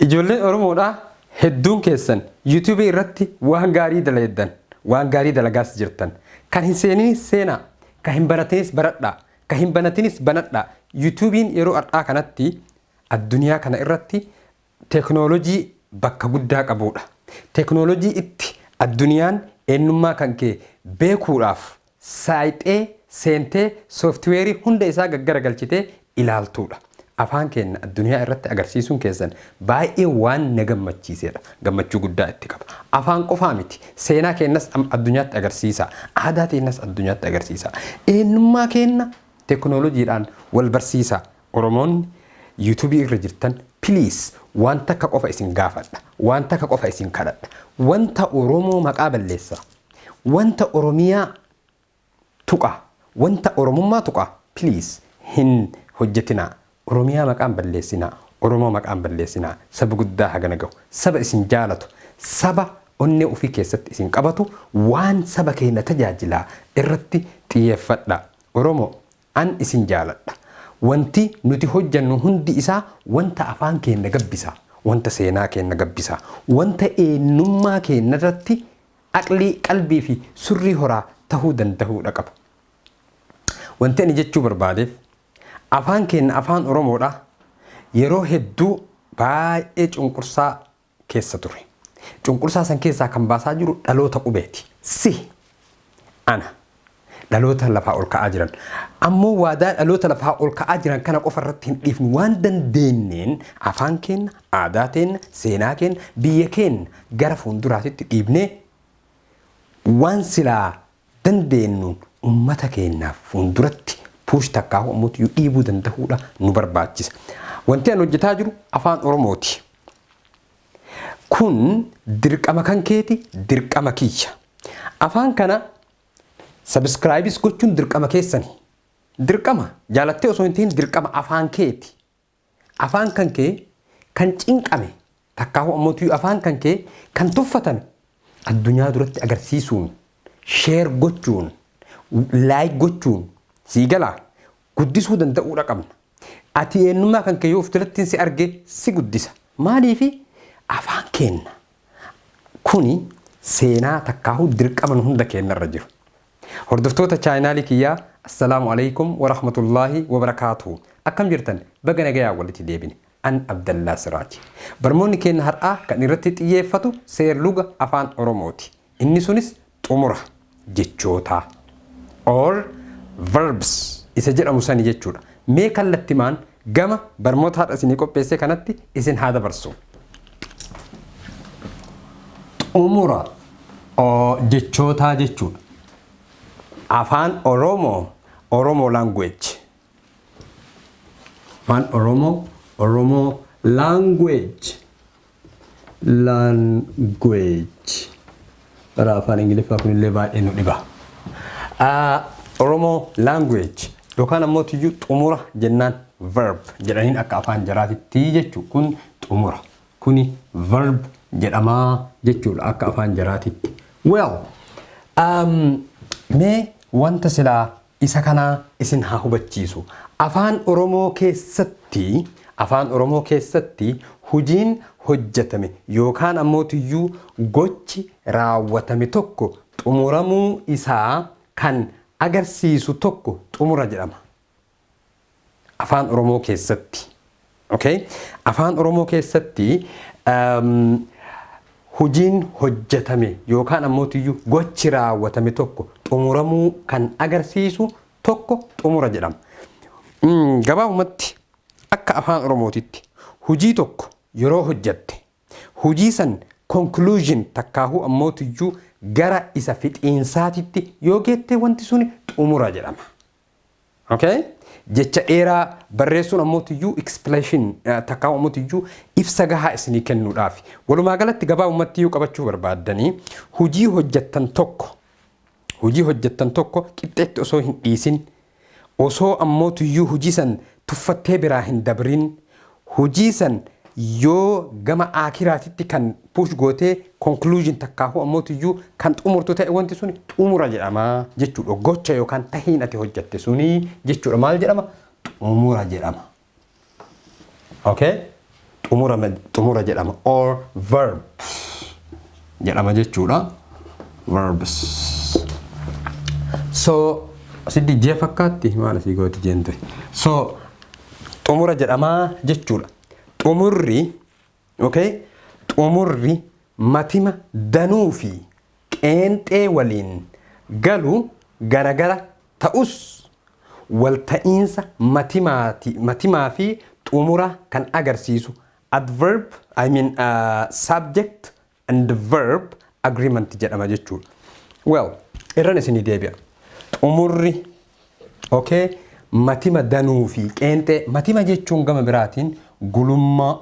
Ijoolleen Oromoodhaa hedduun keessan YouTube irratti waan gaarii dalayddan, waan gaarii dalagaas jirtan. Kan hin seeninis seenaa, kan hin baratinis baradhaa, kan hin banatinis banadhaa. YouTube'n yeroo har'aa kanatti addunyaa kana irratti teeknoolojii bakka guddaa qabuudha. Teeknoolojii itti addunyaan eenyummaa kan kee beekuudhaaf saayixee seentee sooftiweerii hunda isaa gaggaragalchitee ilaaltuudha. Afaan keenya addunyaa irratti agarsiisuun keessan baay'ee waan na gammachiisedha. Gammachuu guddaa itti qaba. Afaan qofaa miti. Seenaa keenyas addunyaatti agarsiisa. Aadaa keenyas addunyaatti agarsiisa. Eenyummaa keenya teeknooloojiidhaan wal barsiisa. Oromoonni YouTubeii irra jirtan, please, waan takka qofa isin gaafadha. Waan takka qofa isin kadhadha. Wanta Oromoo maqaa balleessa. Wanta Oromiyaa tuqa. Wanta Oromummaa tuqa. Please, hin hojjetinaa. Oromiyaa maqaan balleessinaa. Oromoo maqaan balleessinaa. Saba guddaa hagana gahu. Saba isin jaalatu. Saba onnee ofii keessatti isin qabatu, waan saba keenya tajaajilaa irratti xiyyeeffadha. Oromoo, an isin jaaladha. Wanti nuti hojjannu hundi isaa wanta afaan keenya gabbisa. Wanta seenaa keenya gabbisa. Wanta eenyummaa keenya irratti aqlii, qalbii fi surrii horaa tahuu danda'uudha qaba. Wanti ani jechuu barbaadeef, afaan keenya, afaan Oromoodha, yeroo hedduu baay'ee cunqursaa keessa ture. Cunqursaa san keessaa kan baasaa jiru dhaloota qubeeti. Si ana dhaloota lafaa ol ka'aa jiran. Ammoo waadaa dhaloota lafaa ol ka'aa jiran kana qofa irratti hin dhiifnu. Waan dandeenyeen afaan keenya, aadaa keenya, seenaa keenya, biyya keenya gara fuulduraatitti dhiibnee, waan silaa dandeenyuun ummata keenyaaf fuulduratti push takkaa ammoo dhiibuu danda'uudha nu barbaachisa. Wanti ani hojjetaa jiru afaan Oromooti. Kun dirqama kan keeti, dirqama kiyya. Afaan kana subscribeis gochuun dirqama keessani. Dirqama jaalattee osoo hin ta'in dirqama afaan keeti. Afaan kan kee kan cinqame takkaahu ammoo afaan kan kee kan tuffatame addunyaa duratti agarsiisuun, share gochuun, like gochuun, sii galaa, guddisuu danda'uudha qabna. Ati eenyummaa kan kee yoo of jalatti si arge si guddisa. Maaliifi? Afaan keenna. Kuni seenaa takkaahu dirqama nu hunda keenyarra jiru. Hordoftoota channelii kiyyaa, assalaamu alaikum wa rahmatullaahi wa barakaatuhu. Akkam jirtan? Baga nagayaa walitti deebine. An Abdallaa Siraaji. Barmoonni keenya har'aa kan irratti xiyyeeffatu seerluga afaan Oromooti. Inni sunis xumura jechootaa or verbs isa jedhamu sani jechuudha. Mee kallattimaan gama barmoota har'a isinii qopheesse kanatti isin haa dabarsu. Xumura jechootaa jechuudha. Afaan Oromoo, Oromoo language. Afaan Oromoo, Oromoo language. Language. Bara afaan Ingiliffaa kunillee baay'ee nu dhiba. Oromoo language yookaan ammoo tuyyuu xumura jennaan, verb jedhaniin akka afaan jaraatitti jechuudha. Kun xumura. Kuni verb jedhamaa jechuudha akka afaan jaraatitti. Well, mee wanta silaa isa kanaa isin haa hubachiisu. Afaan Oromoo keessatti hujiin hojjetame yookaan ammoo tuyyuu gochi raawwatame tokko xumuramuu isaa kan agarsiisu tokko xumura jedhama. Afaan Oromoo keessatti. Okay? Afaan Oromoo keessatti hujiin hojjetame yookaan ammoo tuyyuu gochi raawwatame tokko xumuramuu kan agarsiisu tokko xumura jedhama. Gabaabumatti akka afaan Oromootitti hujii tokko yeroo hojjette, hujii san conclusion takkaahuu ammoo tuyyuu gara isa fixiinsaatitti yoo geette, wanti suni xumura jedhama. Okay? Jecha dheeraa barreessuun ammoo tuyyuu explanation takkaahuu ammoo tuyyuu ibsa gahaa isinii kennuudhaaf. Walumaa galatti gabaabumatti yoo qabachuu barbaaddanii, hojii hojjettan tokko qixxeetti osoo hin dhiisin, osoo ammoo tuyyuu hojii san tuffattee biraa hin dabrin, hojii san yoo gama aakiraatitti kan push gootee conclusion takkaahuu ammoo tuyyuu kan xumurtu ta'e, wanti suni xumura jedhama jechuudha. Gocha yookaan tahiin ati hojjette suni jechuudha. Maal jedhama? Xumura jedhama. Okay? Xumura jedhama or verb jedhama jechuudha. Verbs. So asitti jee fakkaatti maal asii gooti jeente. So xumura jedhamaa jechuudha. Xumurri, okay, xumurri matima danuu fi qeenxee waliin galu garagara ta'us, walta'iinsa matimaa fi xumura kan agarsiisu adverb, I mean, subject and verb agreement jedhama jechuudha. Well, irran isinii deebi'a. Xumurri, okay, matima danuu fi qeenxee. Matima jechuun gama biraatiin gulummaa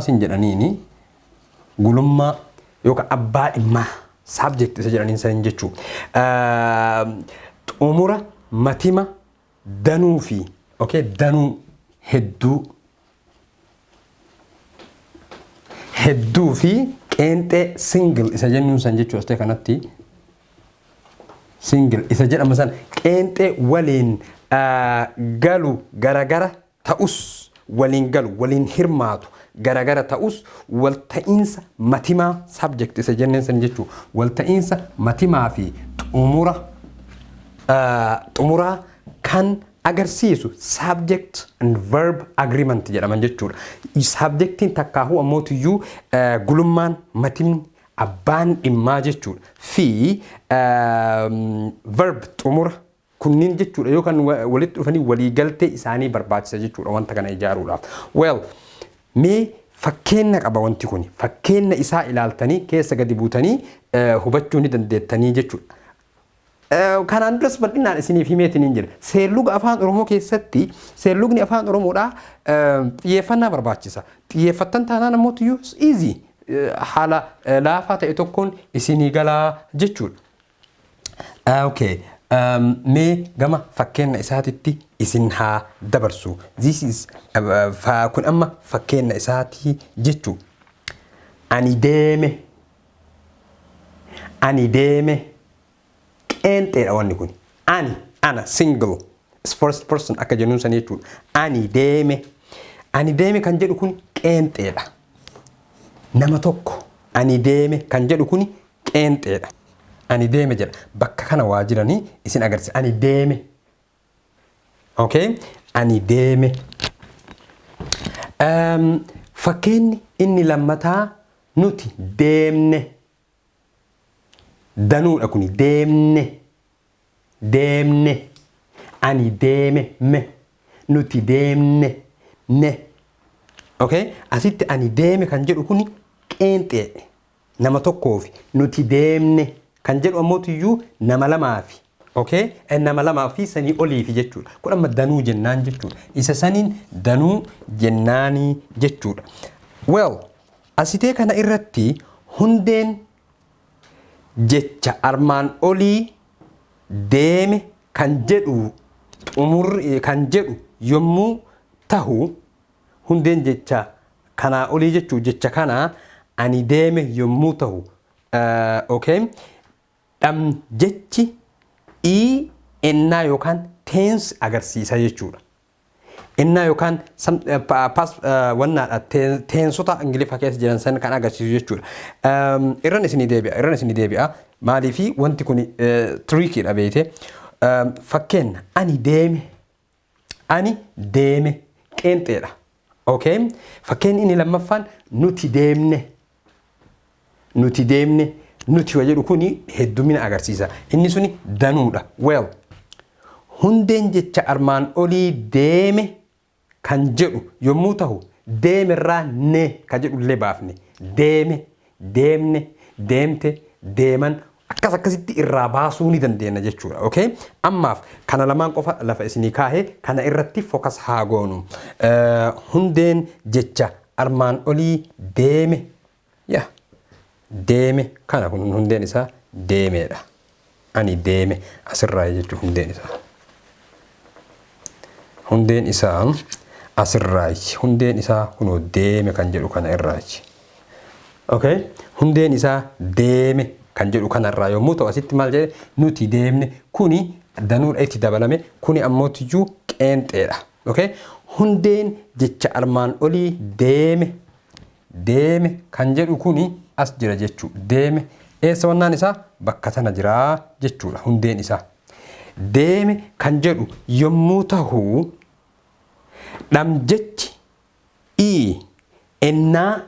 sin jedhaniini, gulummaa yookaan abbaa dhimmaa, subject isa jedhaniin san jechuu. Xumura matima danuu fi, okay, danuu hedduu fi qeenxee, single isa jennuun san jechuu. Astee kanatti single isa jedhama san, qeenxee waliin galu garagara ta'us, waliin galu, waliin hirmaatu garagara ta'us, walta'iinsa matimaa, subject isa jenneen san jechuu, walta'iinsa matimaa fi xumuraa kan agarsiisu subject and verb agreement jedhaman jechuudha. Subjectiin takkaahuu ammootiyyuu gulummaan, matimni, abbaan dhimmaa jechuudha. Fi verb, xumura kunniin jechuudha, yookaan walitti dhufanii waliigaltee isaanii barbaachisa jechuudha wanta kana ijaaruudhaaf. Well, mee fakkeenna qaba wanti kun, fakkeenna isaa ilaaltanii keessa gadi buutanii hubachuu ni dandeettanii jechuudha. Kanaan duras bal'inaan isiniif himeetiin hin jira. Seerluga Afaan Oromoo keessatti seerlugni Afaan Oromoodhaa xiyyeeffannaa barbaachisa. Xiyyeeffattan taanaan ammoo iyyuu easy, haala laafaa ta'e tokkoon isinii galaa jechuudha. Okay. Mee gama fakkeenya isaatitti isin haa dabarsu. This is kun amma fakkeenya isaatii jechuu. Ani deeme. Ani deeme. Qeenxeedha wanni kun. Ani, ana, single, first person akka jennuun san jechuudha. Ani deeme. Ani deeme kan jedhu kun qeenxeedha. Nama tokko. Ani deeme kan jedhu kun qeenxeedha. Ani deeme jedha. Bakka kana waa jiranii isin agarsiisa. Ani deeme. Okay? Ani deeme. Fakkeenyi inni lammataa nuti deemne. Danuudha kuni, deemne. Deemne. Ani deeme, me. Nuti deemne, ne. Okay? Asitti ani deeme kan jedhu kuni qeenxee, nama tokkoofi. Nuti deemne kan jedhu ammootiyyuu nama lamaafi. Okay? Nama lamaa fi sanii oliifi jechuudha. Kun amma danuu jennaan jechuudha. Isa saniin danuu jennaanii jechuudha. Well, asitee kana irratti hundeen jecha armaan olii deeme kan jedhu, xumurri kan jedhu yommuu tahu, hundeen jecha kanaa olii jechuu, jecha kanaa ani deeme yommuu tahu, okay, dham jechi i ennaa yookaan tense agarsiisa jechuudha. Ennaa yookaan wannaadha, teensota Ingiliffa keessa jiran san kan agarsiisu jechuudha. Irran isinii deebi'a, irran isinii deebi'a. Maaliifi wanti kun trickiidha beekte. Fakkeenya, ani deeme, ani deeme qeenxeedha. Okay? Fakkeenyi inni lammaffaan nuti deemne, nuti deemne. Nuti wa jedhu kuni heddumina agarsiisa. Inni suni danuudha. Well, hundeen jecha armaan olii deeme kan jedhu yommuu tahu, deemerraa ne kan jedhu illee baafne. Deeme, deemne, deemte, deeman, akkas akkasitti irraa baasuu ni dandeenya jechuudha. Okay? Ammaaf kana lamaan qofa lafa isinii kaahee kana irratti focus haa goonu. Hundeen jecha armaan olii deeme. Yaa, deeme kana kun hundeen isaa deemeedha. Ani deeme asirraa jechuun hundeen isaa. Hundeen isaa asirraayi. Hundeen isaa kunoo deeme kan jedhu kana irraayi. Okay? Hundeen isaa deeme kan jedhu kanarraa yommuu ta'u, asitti maal jedhe? Nuti deemne kuni Danuudha itti dabalame, kuni ammootiyyuu qeenxeedha. Okay? Hundeen jecha armaan olii deeme, deeme kan jedhu kuni as jira jechuudha. Deeme eessa wannaan isaa? Bakka tana jira jechuudha hundeen isaa. Deeme kan jedhu yommuu tahu, dhamjechi i ennaa,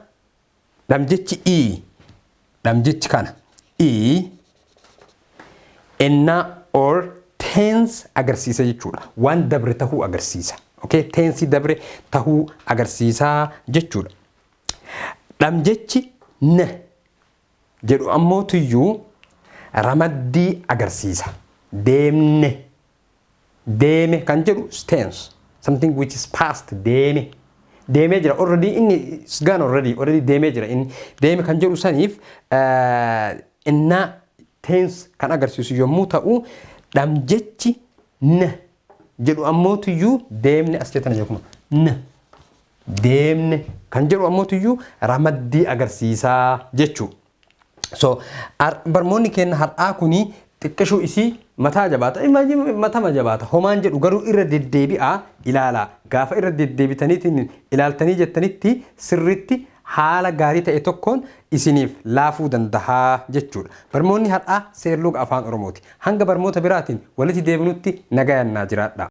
dhamjechi i, dhamjechi kana i ennaa or tense agarsiisa jechuudha. Waan dabre tahuu agarsiisa. Okay? Tense dabre tahuu agarsiisaa jechuudha. Dhamjechi n jedhu ammoo tuyyuu ramaddii agarsiisa. Deemne, deeme kan jedhu tense. Something which is past, deeme. Deemee jira already, inni is gone already, already deemee jira inni. Deeme kan jedhu saniif innaa tense kan agarsiisu yommuu ta'u, dhamjechi n jedhu ammootuyyuu deemne as jettan jechuudha. N deemne kan jedhu ammootuyyuu ramaddii agarsiisaa jechuudha. So barmoonni keenya har'aa kuni xiqqishuu isii mataa jabaata. Matama jabaata. Homaan jedhu garuu irra deddeebi'aa ilaalaa. Gaafa irra deddeebitaniitiin ilaaltanii jettanitti sirritti haala gaarii ta'e tokkoon isiniif laafuu dandahaa jechuudha. Barmoonni har'aa seerluga Afaan Oromooti. Hanga barmoota biraatiin walitti deebinutti nagayannaa jiraadha.